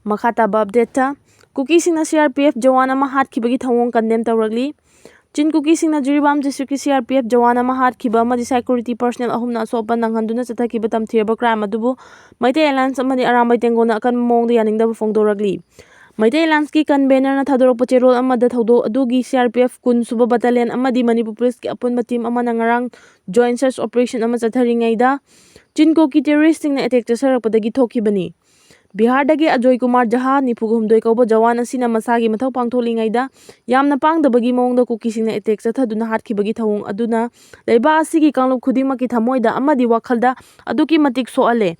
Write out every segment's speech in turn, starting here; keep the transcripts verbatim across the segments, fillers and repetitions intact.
ꯃꯈꯥ ꯇꯥꯕ ꯑꯞꯗꯦꯠꯇ, ꯀꯨꯀꯤꯁꯤꯡꯅ ꯁꯤ ꯑꯥꯔ ꯄꯤ ꯑꯦꯐ ꯖꯋꯥꯟ ꯑꯃ ꯍꯥꯠꯈꯤꯕꯒꯤ ꯊꯧꯑꯣꯡ ꯀꯟꯗꯦꯝ ꯇꯧꯔꯛꯂꯤ꯫ ꯆꯤꯟ ꯀꯨꯀꯤꯁꯤꯡꯅ ꯖꯤꯔꯤꯕꯥꯝ ꯗꯤꯁꯇ꯭ꯔꯤꯛꯀꯤ ꯁꯤ ꯑꯥꯔ ꯄꯤ ꯑꯦꯐ ꯖꯋꯥꯟ ꯑꯃ ꯍꯥꯠꯈꯤꯕ ꯑꯃꯗꯤ ꯁꯦꯀ꯭ꯌꯨꯔꯤꯇꯤ ꯄꯔꯁꯅꯦꯜ ꯑꯍꯨꯝꯅ ꯑꯁꯣꯛ ꯑꯄꯟ ꯅꯪꯍꯟꯗꯨꯅ ꯆꯠꯊꯈꯤꯕ ꯇꯝꯊꯤꯔꯕ ꯀ꯭ꯔꯥꯏꯝ ꯑꯗꯨꯕꯨ ꯃꯩꯇꯩ ꯑꯦꯂꯥꯌꯟꯁ ꯑꯃꯗꯤ ꯑꯔꯥꯝꯕꯥꯏ ꯇꯦꯡꯒꯣꯜꯅ ꯑꯀꯟꯕ ꯃꯑꯣꯡꯗ ꯌꯥꯅꯤꯡꯗꯕ ꯐꯣꯡꯗꯣꯔꯛꯂꯤ꯫ ꯃꯩꯇꯩ ꯑꯦꯂꯥꯌꯟꯁꯀꯤ ꯀꯟꯚꯦꯅꯔꯅ ꯊꯥꯗꯣꯔꯛꯄ ꯆꯦꯔꯣꯜ ꯑꯃꯗ ꯊꯧꯗꯣꯛ ꯑꯗꯨꯒꯤ ꯁꯤ ꯑꯥꯔ ꯄꯤ ꯑꯦꯐ ꯀꯨꯟ ꯁꯨꯕ ꯕꯠꯇꯥꯂꯤꯌꯟ ꯑꯃꯗꯤ ꯃꯅꯤꯄꯨꯔ ꯄꯨꯂꯤꯁꯀꯤ ꯑꯄꯨꯟꯕ ꯇꯤꯝ ꯑꯃꯅ ꯉꯔꯥꯡ ꯖꯣꯏꯟ ꯁꯔꯆ ꯑꯣꯄꯔꯦꯁꯟ ꯑꯃ ꯆꯠꯊꯔꯤꯉꯩꯗ ꯆꯤꯟ ꯀꯨꯀꯤ ꯇꯦꯔꯣꯔꯤꯁꯁꯤꯡꯅ ꯑꯦꯇꯦꯛ ꯆꯠꯊꯔꯛꯄꯗꯒꯤ ꯊꯣꯛꯈꯤꯕꯅꯤ꯫ ꯕꯤꯍꯥꯔꯗꯒꯤ ꯑꯖꯣꯏ ꯀꯨꯃꯥꯔ ꯖꯍꯥ, ꯅꯤꯐꯨꯒ ꯍꯨꯝꯗꯣꯏ ꯀꯧꯕ ꯖꯋꯥꯟ ꯑꯁꯤꯅ ꯃꯁꯥꯒꯤ ꯃꯊꯧ ꯄꯥꯡꯊꯣꯛꯂꯤꯉꯩꯗ ꯌꯥꯝꯅ ꯄꯥꯡꯗꯕꯒꯤ ꯃꯑꯣꯡꯗ ꯀꯨꯀꯤꯁꯤꯡꯅ ꯑꯦꯇꯦꯛ ꯆꯠꯊꯗꯨꯅ ꯍꯥꯠꯈꯤꯕꯒꯤ ꯊꯧꯑꯣꯡ ꯑꯗꯨꯅ ꯂꯩꯕꯥꯛ ꯑꯁꯤꯒꯤ ꯀꯥꯡꯂꯨꯞ ꯈꯨꯗꯤꯡꯃꯛꯀꯤ ꯊꯃꯣꯏꯗ ꯑꯃꯗꯤ ꯋꯥꯈꯜꯗ ꯑꯗꯨꯛꯀꯤ ꯃꯇꯤꯛ ꯁꯣꯛꯍꯜꯂꯦ꯫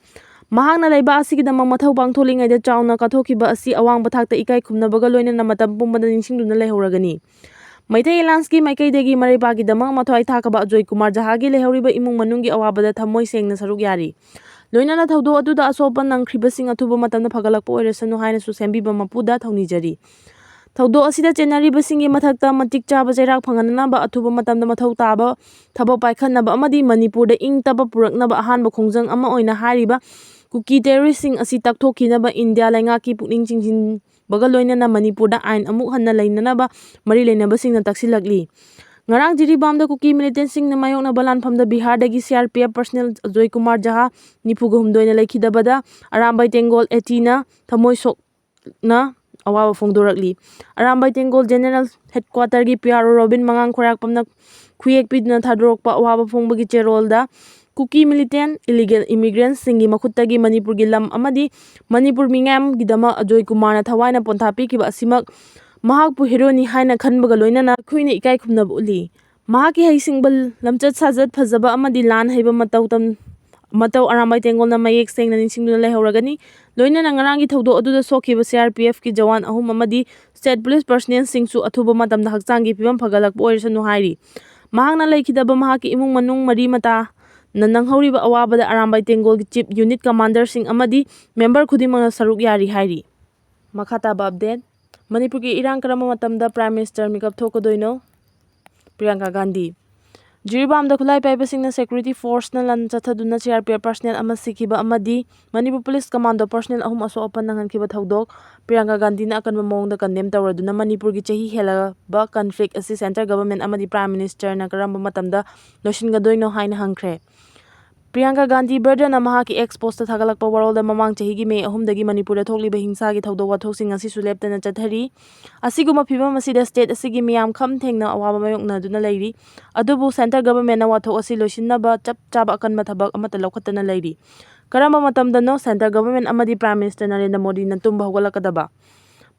ꯃꯍꯥꯛꯅ ꯂꯩꯕꯥꯛ ꯑꯁꯤꯒꯤꯗꯃꯛ ꯃꯊꯧ ꯄꯥꯡꯊꯣꯛꯂꯤꯉꯩꯗ ꯆꯥꯎꯅ ꯀꯠꯊꯣꯛꯈꯤꯕ ꯑꯁꯤ ꯑꯋꯥꯡꯕ ꯊꯥꯛꯇ ꯏꯀꯥꯏ ꯈꯨꯝꯅꯕꯒ ꯂꯣꯏꯅꯅ ꯃꯇꯝ ꯄꯨꯝꯕꯗ ꯅꯤꯡꯁꯤꯡꯗꯨꯅ ꯂꯩꯍꯧꯔꯒꯅꯤ꯫ ꯃꯩꯇꯩ ꯑꯦꯂꯥꯌꯟꯁꯀꯤ ꯃꯥꯏꯀꯩꯗꯒꯤ ꯃꯔꯩꯕꯥꯛꯀꯤꯗꯃꯛ ꯃꯊ꯭ꯋꯥꯏ ꯊꯥꯈꯕ ꯑꯖꯣꯏ ꯀꯨꯃꯥꯔ ꯖꯍꯥꯒꯤ ꯂꯩꯍꯧꯔꯤꯕ ꯏꯃꯨꯡ ꯃꯅꯨꯡꯒꯤ ꯑꯋꯥꯕꯗ ꯊꯃꯣꯏ ꯁꯦꯡꯅ ꯁꯔꯨꯛ ꯌꯥꯔꯤ꯫ ꯂꯣꯏꯅꯅ ꯊꯧꯗꯣꯛ ꯑꯗꯨꯗ ꯑꯁꯣꯛ ꯑꯄꯟ ꯅꯪꯈ꯭ꯔꯤꯕꯁꯤꯡ ꯑꯊꯨꯕ ꯃꯇꯝꯗ ꯐꯒꯠꯂꯛꯄ ꯑꯣꯏꯔꯁꯅꯨ ꯍꯥꯏꯅꯁꯨ ꯁꯦꯝꯕꯤꯕ ꯃꯄꯨꯗ ꯊꯧꯅꯤꯖꯔꯤ꯫ ꯊꯧꯗꯣꯛ ꯑꯁꯤꯗ ꯆꯦꯟꯅꯔꯤꯕꯁꯤꯡꯒꯤ ꯃꯊꯛꯇ ꯃꯇꯤꯛ ꯆꯥꯕ ꯆꯩꯔꯥꯛ ꯐꯪꯍꯟꯅꯕ ꯑꯊꯨꯕ ꯃꯇꯝꯗ ꯃꯊꯧ ꯇꯥꯕ ꯊꯕꯛ ꯄꯥꯏꯈꯠꯅꯕ ꯑꯃꯗꯤ ꯃꯅꯤꯄꯨꯔꯗ ꯏꯪ ꯇꯞꯄ ꯄꯨꯔꯛꯅꯕ ꯑꯍꯥꯟꯕ ꯈꯣꯡꯖꯪ ꯑꯃ ꯑꯣꯏꯅ ꯍꯥꯏꯔꯤꯕ ꯀꯨꯀꯤ ꯇꯦꯔꯣꯔꯤꯁꯁꯤꯡ ꯑꯁꯤ ꯇꯛꯊꯣꯛꯈꯤꯅꯕ ꯏꯟꯗꯤꯌꯥ ꯂꯩꯉꯥꯛꯀꯤ ꯄꯨꯛꯅꯤꯡ ꯆꯤꯡꯁꯤꯟꯕꯒ ꯂꯣꯏꯅꯅ ꯃꯅꯤꯄꯨꯔꯗ ꯑꯥꯏꯟ ꯑꯃꯨꯛ ꯍꯟꯅ ꯂꯩꯅꯅꯕ ꯃꯔꯤ ꯂꯩꯅꯕꯁꯤꯡꯅ ꯇꯛꯁꯤꯜꯂꯛꯂꯤ꯫ ꯉꯔꯥꯡ ꯖꯤꯔꯤꯕꯥꯝꯗ ꯀꯨꯀꯤ ꯃꯤꯂꯤꯇꯦꯟꯁꯤꯡꯅ ꯃꯥꯌꯣꯛꯅꯕ ꯂꯥꯟꯐꯝꯗ ꯕꯤꯍꯥꯔꯗꯒꯤ C R P F personnel Ajoy Kumar Jha, ꯅꯤꯐꯨꯒ ꯍꯨꯝꯗꯣꯏꯅ ꯂꯩꯈꯤꯗꯕꯗ ꯑꯔꯥꯝꯕꯥꯏ ꯇꯦꯡꯒꯣꯜ ꯑꯦꯇꯤꯅ ꯊꯃꯣꯏ ꯁꯣꯛꯅ ꯑꯋꯥꯕ ꯐꯣꯡꯗꯣꯔꯛꯂꯤ꯫ ꯑꯔꯥꯝꯕꯥꯏ ꯇꯦꯡꯒꯣꯜ ꯖꯦꯅꯦꯔꯦꯜ ꯍꯦꯗꯀ꯭ꯋꯥꯇꯔꯒꯤ ꯄꯤ ꯑꯥꯔ ꯑꯣ ꯔꯣꯕꯤꯟ ꯃꯉꯥꯡ ꯈꯣꯏꯔꯥꯛꯄꯝꯅ ꯈꯨꯌꯦꯛ ꯄꯤꯗꯨꯅ ꯊꯥꯗꯣꯔꯛꯄ ꯑꯋꯥꯕ ꯐꯣꯡꯕꯒꯤ ꯆꯦꯔꯣꯜꯗ ꯀꯨꯀꯤ ꯃꯤꯂꯤꯇꯦꯟ ꯏꯂꯤꯒꯦꯜ ꯏꯃꯤꯒ꯭ꯔꯦꯟꯁꯤꯡꯒꯤ ꯃꯈꯨꯠꯇꯒꯤ ꯃꯅꯤꯄꯨꯔꯒꯤ ꯂꯝ ꯑꯃꯗꯤ ꯃꯅꯤꯄꯨꯔ ꯃꯤꯌꯥꯝꯒꯤꯗꯃꯛ ꯑꯖꯣꯏ ꯀꯨꯃꯥꯔꯅ ꯊꯋꯥꯏꯅ ꯄꯣꯟꯊꯥ ꯄꯤꯈꯤꯕ ꯑꯁꯤꯃꯛ ꯃꯍꯥꯛꯄꯨ ꯍꯤꯔꯣꯅꯤ ꯍꯥꯏꯅ ꯈꯟꯕꯒ ꯂꯣꯏꯅꯅ ꯑꯩꯈꯣꯏꯅ ꯏꯀꯥꯏ ꯈꯨꯝꯅꯕ ꯎꯠꯂꯤ꯫ ꯃꯍꯥꯛꯀꯤ ꯍꯩꯁꯤꯡꯕ, ꯂꯝꯆꯠ ꯁꯥꯖꯠ ꯐꯖꯕ ꯑꯃꯗꯤ ꯂꯥꯟ ꯍꯩꯕ ꯃꯇꯧ ꯇꯝ-, ꯃꯇꯧ ꯑꯔꯥꯝꯕꯥꯏ ꯇꯦꯡꯒꯣꯜꯅ ꯃꯌꯦꯛ ꯁꯦꯡꯅ ꯅꯤꯡꯁꯤꯡꯗꯨꯅ ꯂꯩꯍꯧꯔꯒꯅꯤ꯫ ꯂꯣꯏꯅꯅ ꯉꯔꯥꯡꯒꯤ ꯊꯧꯗꯣꯛ ꯑꯗꯨꯗ ꯁꯣꯛꯈꯤꯕ ꯁꯤ ꯑꯥꯔ ꯄꯤ ꯑꯦꯐꯀꯤ ꯖꯋꯥꯟ ꯑꯍꯨꯝ ꯑꯃꯗꯤ ꯁ꯭ꯇꯦꯠ ꯄꯨꯂꯤꯁ ꯄꯔꯁꯅꯦꯜꯁꯤꯡꯁꯨ ꯑꯊꯨꯕ ꯃꯇꯝꯗ ꯍꯛꯆꯥꯡꯒꯤ ꯐꯤꯕꯝ ꯐꯒꯠꯂꯛꯄ ꯑꯣꯏꯔꯁꯅꯨ ꯍꯥꯏꯔꯤ꯫ ꯃꯍꯥꯛꯅ ꯂꯩꯈꯤꯗꯕ ꯃꯍꯥꯛꯀꯤ ꯏꯃꯨꯡ ꯃꯅꯨꯡ ꯃꯔꯤ ꯃꯇꯥꯅ ꯅꯪꯍꯧꯔꯤꯕ ꯑꯋꯥꯕꯗ ꯑꯔꯥꯝꯕꯥꯏ ꯇꯦꯡꯒꯣꯜꯒꯤ ꯆꯤꯐ ꯌꯨꯅꯤꯠ ꯀꯃꯥꯟꯗꯔꯁꯤꯡ ꯑꯃꯗꯤ ꯃꯦꯝꯕꯔ ꯈꯨꯗꯤꯡꯃꯛꯅ ꯁꯔꯨꯛ ꯌꯥꯔꯤ ꯍꯥꯏꯔꯤ꯫ ꯃꯈꯥ ꯇꯥꯕ ꯑꯞꯗꯦꯠ꯫ ꯃꯅꯤꯄꯨꯔꯒꯤ ꯏꯔꯥꯡ ꯀꯔꯝꯕ ꯃꯇꯝꯗ ꯄ꯭ꯔꯥꯏꯝ ꯃꯤꯅꯤꯁꯇꯔ ꯃꯤꯀꯞ ꯊꯣꯛꯀꯗꯣꯏꯅꯣ? ꯄ꯭ꯔꯤꯌꯥꯡꯀꯥ ꯒꯥꯟꯙꯤ꯫ ꯖꯤꯔꯤꯕꯥꯝꯗ ꯈꯨꯠꯂꯥꯏ ꯄꯥꯏꯕꯁꯤꯡꯅ security forceꯅ ꯂꯥꯟ ꯆꯠꯊꯗꯨꯅ C R P F personnel ꯑꯃ ꯁꯤꯈꯤꯕ ꯑꯃꯗꯤ ꯃꯅꯤꯄꯨꯔ ꯄꯨꯂꯤꯁ ꯀꯃꯥꯟꯗꯣ personnel ꯑꯍꯨꯝ ꯑꯁꯣꯛ ꯑꯄꯟ ꯅꯪꯍꯟꯈꯤꯕ ꯊꯧꯗꯣꯛ꯫ ꯄ꯭ꯔꯤꯌꯥꯡꯀꯥ ꯒꯥꯟꯙꯤꯅ ꯑꯀꯟꯕ ꯃꯑꯣꯡꯗ condemn ꯇꯧꯔꯗꯨꯅ ꯃꯅꯤꯄꯨꯔꯒꯤ ꯆꯍꯤ ꯍꯦꯜꯂꯕ conflict ꯑꯁꯤ central government ꯑꯃꯗꯤ Prime Ministerꯅ ꯀꯔꯝꯕ ꯃꯇꯝꯗ ꯂꯣꯏꯁꯤꯟꯒꯗꯣꯏꯅꯣ ꯍꯥꯏꯅ ꯍꯪꯈ꯭ꯔꯦ꯫ ꯄ꯭ꯔꯤꯌꯥꯡꯀꯥ ꯒꯥꯟꯙꯤ ꯕ꯭ꯔꯗꯔꯅ ꯃꯍꯥꯛꯀꯤ X postꯇ ꯊꯥꯒꯠꯂꯛꯄ ꯋꯥꯔꯣꯜꯗ ꯃꯃꯥꯡ ꯆꯍꯤꯒꯤ ꯃꯦ ꯑꯍꯨꯝꯗꯒꯤ ꯃꯅꯤꯄꯨꯔꯗ ꯊꯣꯛꯂꯤꯕ ꯍꯤꯡꯁꯥꯒꯤ ꯊꯧꯗꯣꯛ ꯋꯥꯊꯣꯛꯁꯤꯡ ꯑꯁꯤꯁꯨ ꯂꯦꯞꯇꯅ ꯆꯠꯊꯔꯤ꯫ ꯑꯁꯤꯒꯨꯝꯕ ꯐꯤꯕꯝ ꯑꯁꯤꯗ state ꯑꯁꯤꯒꯤ ꯃꯤꯌꯥꯝ ꯈꯝ ꯊꯦꯡꯅ ꯑꯋꯥꯕ ꯃꯥꯌꯣꯛꯅꯗꯨꯅ ꯂꯩꯔꯤ꯫ ꯑꯗꯨꯕꯨ central governmentꯅ ꯋꯥꯊꯣꯛ ꯑꯁꯤ ꯂꯣꯏꯁꯤꯟꯅꯕ ꯆꯞ ꯆꯥꯕ ꯑꯀꯟꯕ ꯊꯕꯛ ꯑꯃꯠꯇ ꯂꯧꯈꯠꯇꯅ ꯂꯩꯔꯤ꯫ ꯀꯔꯝꯕ ꯃꯇꯝꯗꯅꯣ central government ꯑꯃꯗꯤ Prime Minister ꯅꯔꯦꯟꯗ꯭ꯔ ꯃꯣꯗꯤꯅ ꯇꯨꯝꯕ ꯍꯧꯒꯠꯂꯛꯀꯗꯕ?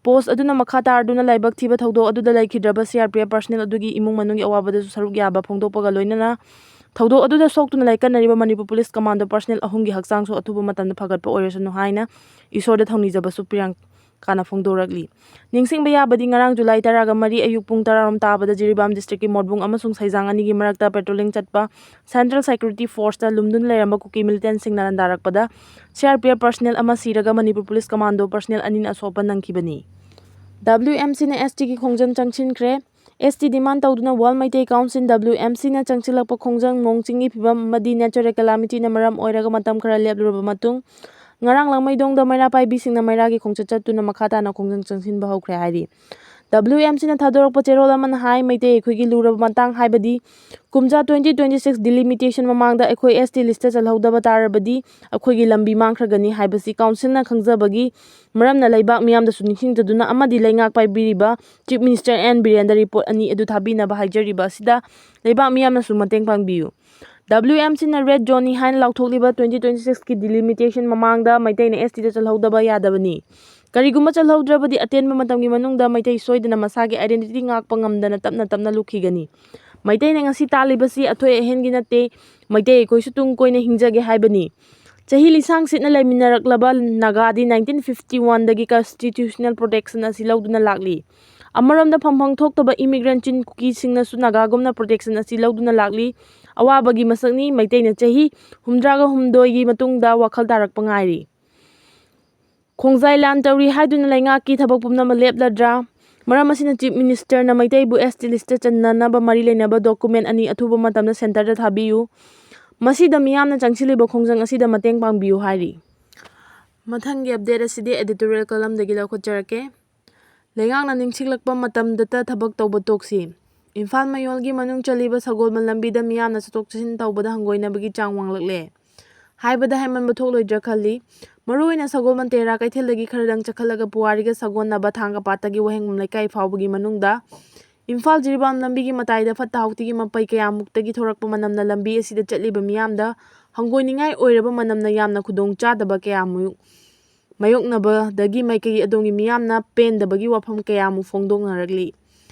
Post ꯑꯗꯨꯅ ꯃꯈꯥ ꯇꯥꯔꯗꯨꯅ ꯂꯥꯏꯕꯛ ꯊꯤꯕ ꯊꯧꯗꯣꯛ ꯑꯗꯨꯗ ꯂꯩꯈꯤꯗ꯭ꯔꯕ C R P F personnel ꯑꯗꯨꯒꯤ ꯏꯃꯨꯡ ꯃꯅꯨꯡꯒꯤ ꯑꯋꯥꯕꯗꯁꯨ ꯁꯔꯨꯛ ꯌꯥꯕ ꯐꯣꯡꯗꯣꯛꯄꯒ ꯂꯣꯏꯅꯅ ꯊꯧꯗꯣꯛ ꯑꯗꯨꯗ ꯁꯣꯛꯇꯨꯅ ꯂꯥꯏꯀꯠꯅꯔꯤꯕ ꯃꯅꯤꯄꯨꯔ ꯄꯨꯂꯤꯁ ꯀꯃꯥꯟꯗꯣ personnel ꯑꯍꯨꯝꯒꯤ ꯍꯛꯆꯥꯡꯁꯨ ꯑꯊꯨꯕ ꯃꯇꯝꯗ ꯐꯒꯠꯄ ꯑꯣꯏꯔꯁꯅꯨ ꯍꯥꯏꯅ ꯏꯁꯣꯔꯗ ꯊꯧꯅꯤꯖꯕꯁꯨ ꯄ꯭ꯔꯤꯌꯥꯡꯀꯥꯅ ꯐꯣꯡꯗꯣꯔꯛꯂꯤ꯫ ꯅꯤꯡꯁꯤꯡꯕ ꯌꯥꯕꯗꯤ ꯉꯔꯥꯡ ꯖꯨꯂꯥꯏ ꯇꯔꯥꯒ ꯃꯔꯤ ꯑꯌꯨꯛ ꯄꯨꯡ ꯇꯔꯥꯔꯣꯝ ꯇꯥꯕꯗ ꯖꯤꯔꯤꯕꯥꯝ districtꯀꯤ ꯃꯣꯠꯕꯨꯡ ꯑꯃꯁꯨꯡ ꯁꯩꯖꯥꯡ ꯑꯅꯤꯒꯤ ꯃꯔꯛꯇ patrolling ꯆꯠꯄ central security forceꯇ ꯂꯨꯝꯗꯨꯅ ꯂꯩꯔꯝꯕ ꯀꯨꯀꯤ militantꯁꯤꯡꯅ ꯂꯥꯟꯗꯥꯔꯛꯄꯗ C R P F personnel ꯑꯃ ꯁꯤꯔꯒ ꯃꯅꯤꯄꯨꯔ ꯄꯨꯂꯤꯁ ꯀꯃꯥꯟꯗꯣ personnel ꯑꯅꯤꯅ ꯑꯁꯣꯛ ꯑꯄꯟ ꯅꯪꯈꯤꯕꯅꯤ꯫ W M Cꯅ S Tꯒꯤ ꯈꯣꯡꯖꯪ ꯆꯪꯁꯤꯟꯈ꯭ꯔꯦ꯫ S T demand ꯇꯧꯗꯨꯅ World Meitei Council, W M Cꯅ ꯆꯪꯁꯤꯜꯂꯛꯄ ꯈꯣꯡꯖꯪ, ꯅꯣꯡ ꯆꯤꯡꯒꯤ ꯐꯤꯕꯝ ꯑꯃꯗꯤ natural calamityꯅ ꯃꯔꯝ ꯑꯣꯏꯔꯒ ꯃꯇꯝ ꯈꯔ ꯂꯦꯞꯂꯨꯔꯕ ꯃꯇꯨꯡ, ꯉꯔꯥꯡ ꯂꯥꯡꯃꯩꯗꯣꯡꯗ ꯃꯩꯔꯥ ꯄꯥꯏꯕꯤꯁꯤꯡꯅ ꯃꯩꯔꯥꯒꯤ ꯈꯣꯡꯆꯠ ꯆꯠꯇꯨꯅ ꯃꯈꯥ ꯇꯥꯅ ꯈꯣꯡꯖꯪ ꯆꯪꯁꯤꯟꯕ ꯍꯧꯈ꯭ꯔꯦ ꯍꯥꯏꯔꯤ꯫ W M Cꯅ ꯊꯥꯗꯣꯔꯛꯄ ꯆꯦꯔꯣꯜ ꯑꯃꯅ ꯍꯥꯏ, ꯃꯩꯇꯩ ꯑꯩꯈꯣꯏꯒꯤ ꯂꯨꯔꯕ ꯃꯇꯥꯡ, ꯍꯥꯏꯕꯗꯤ ꯀꯨꯝꯖꯥ twenty twenty-six delimitation ꯃꯃꯥꯡꯗ ꯑꯩꯈꯣꯏ S T listꯇ ꯆꯜꯍꯧꯗꯕ ꯇꯥꯔꯕꯗꯤ ꯑꯩꯈꯣꯏꯒꯤ ꯂꯝꯕꯤ ꯃꯥꯡꯈ꯭ꯔꯒꯅꯤ ꯍꯥꯏꯕꯁꯤ councilꯅ ꯈꯪꯖꯕꯒꯤ ꯃꯔꯝꯅ ꯂꯩꯕꯥꯛ ꯃꯤꯌꯥꯝꯗꯁꯨ ꯅꯤꯡꯁꯤꯡꯖꯗꯨꯅ ꯑꯃꯗꯤ ꯂꯩꯉꯥꯛ ꯄꯥꯏꯕꯤꯔꯤꯕ Chief Minister N ꯕꯤꯔꯦꯟꯗ report ꯑꯅꯤ ꯑꯗꯨ ꯊꯥꯕꯤꯅꯕ ꯍꯥꯏꯖꯔꯤꯕ ꯑꯁꯤꯗ ꯂꯩꯕꯥꯛ ꯃꯤꯌꯥꯝꯅꯁꯨ ꯃꯇꯦꯡ ꯄꯥꯡꯕꯤꯌꯨ꯫ W M Cꯅ red zoneꯅꯤ ꯍꯥꯏꯅ ꯂꯥꯎꯊꯣꯛꯂꯤꯕ twenty twenty-sixꯀꯤ delimitation ꯃꯃꯥꯡꯗ ꯃꯩꯇꯩꯅ S Tꯗ ꯆꯜꯍꯧꯗꯕ ꯌꯥꯗꯕꯅꯤ꯫ ꯀꯔꯤꯒꯨꯝꯕ ꯆꯜꯍꯧꯗ꯭ꯔꯕꯗꯤ ꯑꯇꯦꯟꯕ ꯃꯇꯝꯒꯤ ꯃꯅꯨꯡꯗ ꯃꯩꯇꯩ ꯁꯣꯏꯗꯅ ꯃꯁꯥꯒꯤ identity ꯉꯥꯛꯄ ꯉꯝꯗꯅ ꯇꯞꯅ ꯇꯞꯅ ꯂꯨꯞꯈꯤꯒꯅꯤ꯫ ꯃꯩꯇꯩꯅ ꯉꯁꯤ ꯇꯥꯜꯂꯤꯕꯁꯤ ꯑꯊꯣꯏ ꯑꯍꯦꯟꯒꯤ ꯅꯠꯇꯦ, ꯃꯩꯇꯩ ꯑꯩꯈꯣꯏꯁꯨ ꯇꯨꯡ ꯀꯣꯏꯅ ꯍꯤꯡꯖꯒꯦ ꯍꯥꯏꯕꯅꯤ꯫ ꯆꯍꯤ ꯂꯤꯁꯥꯡ ꯁꯤꯠꯅ ꯂꯩꯃꯤꯟꯅꯔꯛꯂꯕ ꯅꯥꯒꯥꯗꯤ nineteen fifty-oneꯗꯒꯤ constitutional protection ꯑꯁꯤ ꯂꯧꯗꯨꯅ ꯂꯥꯛꯂꯤ꯫ ꯑꯃꯔꯣꯝꯗ ꯐꯝꯐꯝ ꯊꯣꯛꯇꯕ immigrant ꯆꯤꯟ ꯀꯨꯀꯤꯁꯤꯡꯅꯁꯨ ꯅꯥꯒꯥꯒꯨꯝꯅ protection ꯑꯁꯤ ꯂꯧꯗꯨꯅ ꯂꯥꯛꯂꯤ꯫ ꯑꯋꯥꯕꯒꯤ ꯃꯁꯛꯅꯤ꯫ ꯃꯩꯇꯩꯅ ꯆꯍꯤ ꯍꯨꯝꯗ꯭ꯔꯥꯒ ꯍꯨꯝꯗꯣꯏꯒꯤ ꯃꯇꯨꯡꯗ ꯋꯥꯈꯜ ꯇꯥꯔꯛꯄ ꯉꯥꯏꯔꯤ꯫ ꯈꯣꯡꯖꯥꯏ ꯂꯥꯟ ꯇꯧꯔꯤ ꯍꯥꯏꯗꯨꯅ ꯂꯩꯉꯥꯛꯀꯤ ꯊꯕꯛ ꯄꯨꯝꯅꯃꯛ ꯂꯦꯞꯂꯗ꯭ꯔꯥ? ꯃꯔꯝ ꯑꯁꯤꯅ Chief Ministerꯅ ꯃꯩꯇꯩꯕꯨ S T listꯇ ꯆꯟꯅꯅꯕ ꯃꯔꯤ ꯂꯩꯅꯕ document ꯑꯅꯤ ꯑꯊꯨꯕ ꯃꯇꯝꯗ centreꯗ ꯊꯥꯕꯤꯌꯨ꯫ ꯃꯁꯤꯗ ꯃꯤꯌꯥꯝꯅ ꯆꯪꯁꯤꯜꯂꯤꯕ ꯈꯣꯡꯖꯪ ꯑꯁꯤꯗ ꯃꯇꯦꯡ ꯄꯥꯡꯕꯤꯌꯨ ꯍꯥꯏꯔꯤ꯫ ꯃꯊꯪꯒꯤ update ꯑꯁꯤꯗꯤ editorial columnꯗꯒꯤ ꯂꯧꯈꯠꯆꯔꯛꯀꯦ꯫ ꯂꯩꯉꯥꯛꯅ ꯅꯤꯡꯁꯤꯡꯂꯛꯄ ꯃꯇꯝꯗꯇ ꯊꯕꯛ ꯇꯧꯕ ꯇꯣꯛꯁꯤ꯫ ꯏꯝꯐꯥꯜ ꯃꯌꯣꯜꯒꯤ ꯃꯅꯨꯡ ꯆꯜꯂꯤꯕ ꯁꯒꯣꯜꯕꯟ ꯂꯝꯕꯤꯗ ꯃꯤꯌꯥꯝꯅ ꯆꯠꯊꯣꯛ ꯆꯠꯁꯤꯟ ꯇꯧꯕꯗ ꯍꯪꯒꯣꯏꯅꯕꯒꯤ ꯆꯥꯡ ꯋꯥꯡꯂꯛꯂꯦ꯫ ꯍꯥꯏꯕꯗ ꯍꯥꯏꯃꯟꯕ ꯊꯣꯛꯂꯣꯏꯗ꯭ꯔꯥ ꯈꯜꯂꯤ꯫ ꯃꯔꯨꯑꯣꯏꯅ ꯁꯒꯣꯜꯕꯟ ꯇꯦꯔꯥ ꯀꯩꯊꯦꯜꯗꯒꯤ ꯈꯔꯗꯪ ꯆꯠꯈꯠꯂꯒ ꯄꯨꯋꯥꯔꯤꯒ ꯁꯥꯒꯣꯟꯅꯕ ꯊꯥꯡꯒꯄꯥꯠꯇꯒꯤ ꯋꯥꯍꯦꯡꯕꯝ ꯂꯩꯀꯥꯏ ꯐꯥꯎꯕꯒꯤ ꯃꯅꯨꯡꯗ ꯏꯝꯐꯥꯜ ꯖꯤꯔꯤꯕꯥꯝ ꯂꯝꯕꯤꯒꯤ ꯃꯇꯥꯏꯗ ꯐꯠꯇ ꯍꯥꯎꯊꯤꯒꯤ ꯃꯄꯩ ꯀꯌꯥꯃꯨꯛꯇꯒꯤ ꯊꯣꯔꯛꯄ ꯃꯅꯝꯅ ꯂꯝꯕꯤ ꯑꯁꯤꯗ ꯆꯠꯂꯤꯕ ꯃꯤꯌꯥꯝꯗ ꯍꯪꯒꯣꯏꯅꯤꯡꯉꯥꯏ ꯑꯣꯏꯔꯕ ꯃꯅꯝꯅ ꯌꯥꯝꯅ ꯈꯨꯗꯣꯡꯆꯥꯗꯕ ꯀꯌꯥꯃꯨꯛ ꯃꯥꯌꯣꯛꯅꯕꯗꯒꯤ ꯃꯥꯏꯀꯩ ꯑꯗꯣꯝꯒꯤ ꯃꯤꯌꯥꯝꯅ ꯄꯦꯟꯗꯕꯒꯤ ꯋꯥꯐꯝ ꯀꯌꯥꯃꯨꯛ ꯐꯣꯡꯗꯣꯛꯅꯔꯛꯂꯤ꯫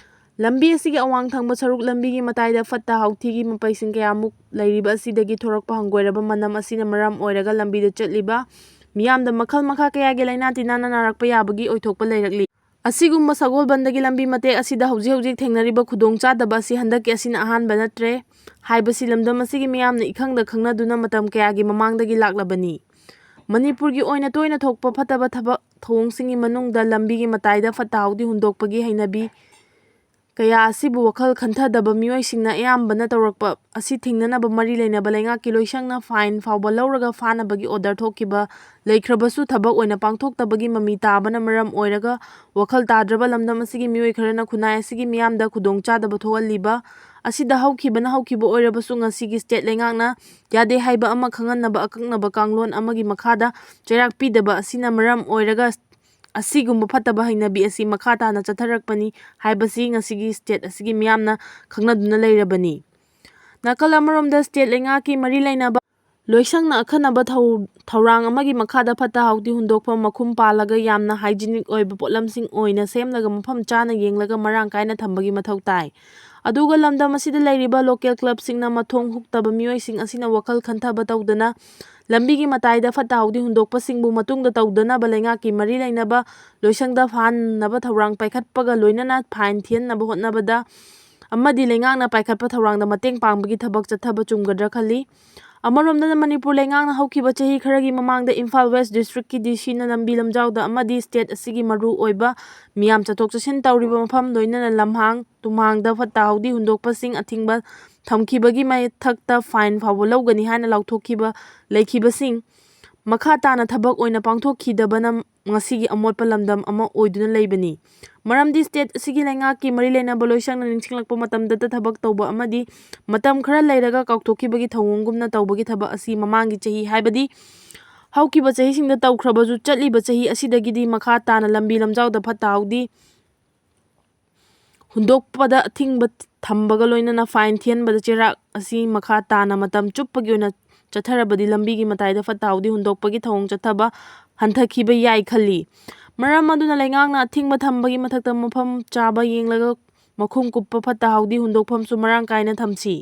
ꯂꯝꯕꯤ ꯑꯁꯤꯒꯤ ꯑꯋꯥꯡ ꯊꯪꯕ ꯁꯔꯨꯛ ꯂꯝꯕꯤꯒꯤ ꯃꯇꯥꯏꯗ ꯐꯠꯇ ꯍꯥꯎꯊꯤꯒꯤ ꯃꯄꯩꯁꯤꯡ ꯀꯌꯥꯃꯨꯛ ꯂꯩꯔꯤꯕ ꯑꯁꯤꯗꯒꯤ ꯊꯣꯔꯛꯄ ꯍꯪꯒꯣꯏꯔꯕ ꯃꯅꯝ ꯑꯁꯤꯅ ꯃꯔꯝ ꯑꯣꯏꯔꯒ ꯂꯝꯕꯤꯗ ꯆꯠꯂꯤꯕ ꯃꯤꯌꯥꯝꯗ ꯃꯈꯜ ꯃꯈꯥ ꯀꯌꯥꯒꯤ ꯂꯥꯏꯅꯥ ꯇꯤꯟꯅꯥꯅ ꯅꯥꯔꯛꯄ ꯌꯥꯕꯒꯤ ꯑꯣꯏꯊꯣꯛꯄ ꯂꯩꯔꯛꯂꯤ꯫ ꯑꯁꯤꯒꯨꯝꯕ ꯁꯒꯣꯜꯕꯟꯗꯒꯤ ꯂꯝꯕꯤ ꯃꯇꯦꯛ ꯑꯁꯤꯗ ꯍꯧꯖꯤꯛ ꯍꯧꯖꯤꯛ ꯊꯦꯡꯅꯔꯤꯕ ꯈꯨꯗꯣꯡꯆꯥꯗꯕ ꯑꯁꯤ ꯍꯟꯗꯛꯀꯤ ꯑꯁꯤꯅ ꯑꯍꯥꯟꯕ ꯅꯠꯇ꯭ꯔꯦ ꯍꯥꯏꯕꯁꯤ ꯂꯝꯗꯝ ꯑꯁꯤꯒꯤ ꯃꯤꯌꯥꯝꯅ ꯏꯈꯪꯗ ꯈꯪꯅꯗꯨꯅ ꯃꯇꯝ ꯀꯌꯥꯒꯤ ꯃꯃꯥꯡꯗꯒꯤ ꯂꯥꯛꯂꯕꯅꯤ꯫ ꯃꯅꯤꯄꯨꯔꯒꯤ ꯑꯣꯏꯅ ꯇꯣꯏꯅ ꯊꯣꯛꯄ ꯐꯠꯇꯕ ꯊꯕꯛ ꯊꯧꯑꯣꯡꯁꯤꯡꯒꯤ ꯃꯅꯨꯡꯗ ꯂꯝꯕꯤꯒꯤ ꯃꯇꯥꯏꯗ ꯐꯠꯇ ꯍꯥꯎꯗꯤ ꯍꯨꯟꯗꯣꯛꯄꯒꯤ ꯍꯩꯅꯕꯤ ꯀꯌꯥ ꯑꯁꯤꯕꯨ ꯋꯥꯈꯜ ꯈꯟꯊꯗꯕ ꯃꯤꯑꯣꯏꯁꯤꯡꯅ ꯑꯌꯥꯝꯕꯅ ꯇꯧꯔꯛꯄ ꯑꯁꯤ ꯊꯤꯡꯅꯅꯕ ꯃꯔꯤ ꯂꯩꯅꯕ ꯂꯩꯉꯥꯛꯀꯤ ꯂꯣꯏꯁꯪꯅ fine ꯐꯥꯎꯕ ꯂꯧꯔꯒ ꯐꯥꯅꯕꯒꯤ order ꯊꯣꯛꯈꯤꯕ ꯂꯩꯈ꯭ꯔꯕꯁꯨ ꯊꯕꯛ ꯑꯣꯏꯅ ꯄꯥꯡꯊꯣꯛꯇꯕꯒꯤ ꯃꯃꯤ ꯇꯥꯕꯅ ꯃꯔꯝ ꯑꯣꯏꯔꯒ ꯋꯥꯈꯜ ꯇꯥꯗ꯭ꯔꯕ ꯂꯝꯗꯝ ꯑꯁꯤꯒꯤ ꯃꯤꯑꯣꯏ ꯈꯔꯅ ꯈꯨꯟꯅꯥꯏ ꯑꯁꯤꯒꯤ ꯃꯤꯌꯥꯝꯗ ꯈꯨꯗꯣꯡꯆꯥꯗꯕ ꯊꯣꯛꯍꯜꯂꯤꯕ ꯑꯁꯤꯗ ꯍꯧꯈꯤꯕꯅ ꯍꯧꯈꯤꯕ ꯑꯣꯏꯔꯕꯁꯨ ꯉꯁꯤꯒꯤ state ꯂꯩꯉꯥꯛꯅ ꯌꯥꯗꯦ ꯍꯥꯏꯕ ꯑꯃ ꯈꯪꯍꯟꯅꯕ ꯑꯀꯛꯅꯕ ꯀꯥꯡꯂꯣꯟ ꯑꯃꯒꯤ ꯃꯈꯥꯗ ꯆꯩꯔꯥꯛ ꯄꯤꯗꯕ ꯑꯁꯤꯅ ꯃꯔꯝ ꯑꯣꯏꯔꯒ ꯑꯁꯤꯒꯨꯝꯕ ꯐꯠꯇꯕ ꯍꯩꯅꯕꯤ ꯑꯁꯤ ꯃꯈꯥ ꯇꯥꯅ ꯆꯠꯊꯔꯛꯄꯅꯤ ꯍꯥꯏꯕꯁꯤ ꯉꯁꯤꯒꯤ state ꯑꯁꯤꯒꯤ ꯃꯤꯌꯥꯝꯅ ꯈꯪꯅꯗꯨꯅ ꯂꯩꯔꯕꯅꯤ꯫ ꯅꯥꯀꯜ ꯑꯃꯔꯣꯝꯗ state ꯂꯩꯉꯥꯛꯀꯤ ꯃꯔꯤ ꯂꯩꯅꯕ ꯂꯣꯏꯁꯪꯅ ꯑꯈꯟꯅꯕ ꯊꯧ-, ꯊꯧꯔꯥꯡ ꯑꯃꯒꯤ ꯃꯈꯥꯗ ꯐꯠꯇ ꯍꯥꯎꯗꯤ ꯍꯨꯟꯗꯣꯛꯐꯝ ꯃꯈꯨꯝ ꯄꯥꯜꯂꯒ ꯌꯥꯝꯅ hygienic ꯑꯣꯏꯕ ꯄꯣꯠꯂꯝꯁꯤꯡ ꯑꯣꯏꯅ ꯁꯦꯝꯂꯒ ꯃꯐꯝ ꯆꯥꯅ ꯌꯦꯡꯂꯒ ꯃꯔꯥꯡ ꯀꯥꯏꯅ ꯊꯝꯕꯒꯤ ꯃꯊꯧ ꯇꯥꯏ꯫ ꯑꯗꯨꯒ ꯂꯝꯗꯝ ꯑꯁꯤꯗ ꯂꯩꯔꯤꯕ local clubꯁꯤꯡꯅ ꯃꯊꯣꯡ ꯍꯨꯛꯇꯕ ꯃꯤꯑꯣꯏꯁꯤꯡ ꯑꯁꯤꯅ ꯋꯥꯈꯜ ꯈꯟꯊꯕ ꯇꯧꯗꯅ ꯂꯝꯕꯤꯒꯤ ꯃꯇꯥꯏꯗ ꯐꯠꯇ ꯍꯥꯎꯗꯤ ꯍꯨꯟꯗꯣꯛꯄꯁꯤꯡꯕꯨ ꯃꯇꯨꯡꯗ ꯇꯧꯗꯅꯕ ꯂꯩꯉꯥꯛꯀꯤ ꯃꯔꯤ ꯂꯩꯅꯕ ꯂꯣꯏꯁꯪꯗ ꯐꯥꯍꯟꯅꯕ ꯊꯧꯔꯥꯡ ꯄꯥꯏꯈꯠꯄꯒ ꯂꯣꯏꯅꯅ fine ꯊꯤꯍꯟꯅꯕ ꯍꯣꯠꯅꯕꯗ ꯑꯃꯗꯤ ꯂꯩꯉꯥꯛꯅ ꯄꯥꯏꯈꯠꯄ ꯊꯧꯔꯥꯡꯗ ꯃꯇꯦꯡ ꯄꯥꯡꯕꯒꯤ ꯊꯕꯛ ꯆꯠꯊꯕ ꯆꯨꯝꯒꯗ꯭ꯔꯥ ꯈꯜꯂꯤ꯫ ꯑꯃꯔꯣꯝꯗꯅ, ꯃꯅꯤꯄꯨꯔ ꯂꯩꯉꯥꯛꯅ ꯍꯧꯈꯤꯕ ꯆꯍꯤ ꯈꯔꯒꯤ ꯃꯃꯥꯡꯗ ꯏꯝꯐꯥꯜ ꯋꯦꯁ ꯗꯤꯁꯇ꯭ꯔꯤꯛꯀꯤ ꯗꯤ ꯁꯤꯅ ꯂꯝꯕꯤ ꯂꯝꯖꯥꯎꯗ ꯑꯃꯗꯤ ꯁ꯭ꯇꯦꯠ ꯑꯁꯤꯒꯤ ꯃꯔꯨ ꯑꯣꯏꯕ ꯃꯤꯌꯥꯝ ꯆꯠꯊꯣꯛ ꯆꯠꯁꯤꯟ ꯇꯧꯔꯤꯕ ꯃꯐꯝ, ꯂꯣꯏꯅꯅ ꯂꯝꯍꯥꯡ ꯇꯨꯝꯍꯥꯡꯗ ꯐꯠꯇ ꯍꯥꯎꯗꯤ ꯍꯨꯟꯗꯣꯛꯄꯁꯤꯡ ꯑꯊꯤꯡꯕ ꯊꯝꯈꯤꯕꯒꯤ ꯃꯊꯛꯇ ꯐꯥꯏꯟ ꯐꯥꯎꯕ ꯂꯧꯒꯅꯤ ꯍꯥꯏꯅ ꯂꯥꯎꯊꯣꯛꯈꯤꯕ ꯂꯩꯈꯤꯕꯁꯤꯡ ꯃꯈꯥ ꯇꯥꯅ ꯊꯕꯛ ꯑꯣꯏꯅ ꯄꯥꯡꯊꯣꯛꯈꯤꯗꯕꯅ ꯉꯁꯤꯒꯤ ꯑꯃꯣꯠꯄ ꯂꯝꯗꯝ ꯑꯃ ꯑꯣꯏꯗꯨꯅ ꯂꯩꯕꯅꯤ꯫ ꯃꯔꯝꯗꯤ ꯁ꯭ꯇꯦꯠ ꯑꯁꯤꯒꯤ ꯂꯩꯉꯥꯛꯀꯤ ꯃꯔꯤ ꯂꯩꯅꯕ ꯂꯣꯏꯁꯪꯅ ꯅꯤꯡꯁꯤꯡꯂꯛꯄ ꯃꯇꯝꯗꯇ ꯊꯕꯛ ꯇꯧꯕ ꯑꯃꯗꯤ ꯃꯇꯝ ꯈꯔ ꯂꯩꯔꯒ ꯀꯥꯎꯊꯣꯛꯈꯤꯕꯒꯤ ꯊꯧꯑꯣꯡꯒꯨꯝꯅ ꯇꯧꯕꯒꯤ ꯊꯕꯛ ꯑꯁꯤ ꯃꯃꯥꯡꯒꯤ ꯆꯍꯤ, ꯍꯥꯏꯕꯗꯤ ꯍꯧꯈꯤꯕ ꯆꯍꯤꯁꯤꯡꯗ ꯇꯧꯈ꯭ꯔꯕꯁꯨ, ꯆꯠꯂꯤꯕ ꯆꯍꯤ ꯑꯁꯤꯗꯒꯤꯗꯤ ꯃꯈꯥ ꯇꯥꯅ ꯂꯝꯕꯤ ꯂꯝꯖꯥꯎꯗ ꯐꯠꯇ ꯍꯥꯎꯗꯤ ꯍꯨꯟꯗꯣꯛꯄꯗ ꯑꯊꯤꯡꯕ ꯊꯝꯕꯒ ꯂꯣꯏꯅꯅ ꯐꯥꯏꯟ ꯊꯤꯍꯟꯕꯗ ꯆꯩꯔꯥꯛ ꯑꯁꯤ ꯃꯈꯥ ꯇꯥꯅ ꯃꯇꯝ ꯆꯨꯞꯄꯒꯤ ꯑꯣꯏꯅ ꯆꯠꯊꯔꯕꯗꯤ ꯂꯝꯕꯤꯒꯤ ꯃꯇꯥꯏꯗ ꯐꯠꯇ ꯍꯥꯎꯗꯤ ꯍꯨꯟꯗꯣꯛꯄꯒꯤ ꯊꯧꯑꯣꯡ ꯆꯠꯊꯕ ꯍꯟꯊꯈꯤꯕ ꯌꯥꯏ ꯈꯜꯂꯤ꯫ ꯃꯔꯝ ꯑꯗꯨꯅ ꯂꯩꯉꯥꯛꯅ ꯑꯊꯤꯡꯕ ꯊꯝꯕꯒꯤ ꯃꯊꯛꯇ ꯃꯐꯝ ꯆꯥꯕ ꯌꯦꯡꯂꯒ ꯃꯈꯨꯝ ꯀꯨꯞꯄ ꯐꯠꯇ ꯍꯥꯎꯗꯤ ꯍꯨꯟꯗꯣꯛꯐꯝꯁꯨ ꯃꯔꯥꯡ ꯀꯥꯏꯅ ꯊꯝꯁꯤ꯫